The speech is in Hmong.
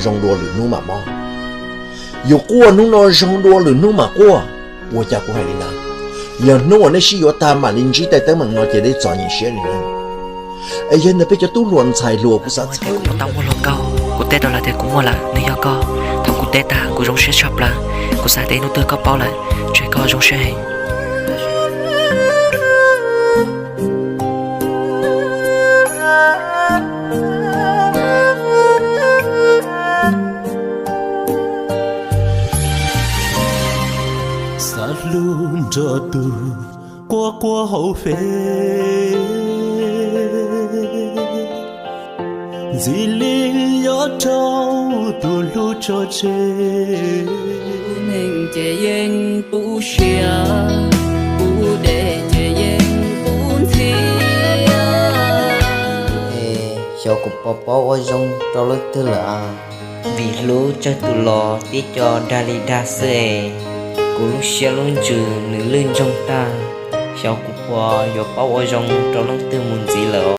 zoo dua lwm hnub mam mob. Yus quaj hnub no zoo dua lwm hnub mam quaj. Ua cas kuv hais li ntawd? Yog hnub uas nej sib yuav tag mam li ntsib tej teeb meem no ces dej txom nyem siab li ntawd. Es yog ntawm peb cov tub hluas ntxhais hluas kuv xav txhawb. Kuv tau muaj hluas nkauj, kuv teb rau lawv tias kuv muaj lawm, nws yog koj. Thaum kuv teb tag kuv zoo siab tshaj plaws. Kuv xav hais tias hnub twg koj paub lawm, ntshe koj zoo siab heev. Xav hlub nrog tus quaj quaj hauv feb, ntxim li yuav raug tus hlub tso tseg. Neeg ces yeej pub siab, pub dej ces yeej pub ntxhiab. Es xyov kuv puas paub ua zoo rau leej twg lawm a. Vim hlub tsawg tus los tib co dag li dag xwb es, kuv lub siab lub ntsws nws lwj ntsoog tag. Xyov kuv puas yuav paub ua zoo rau leej twg mus ntxiv lawm.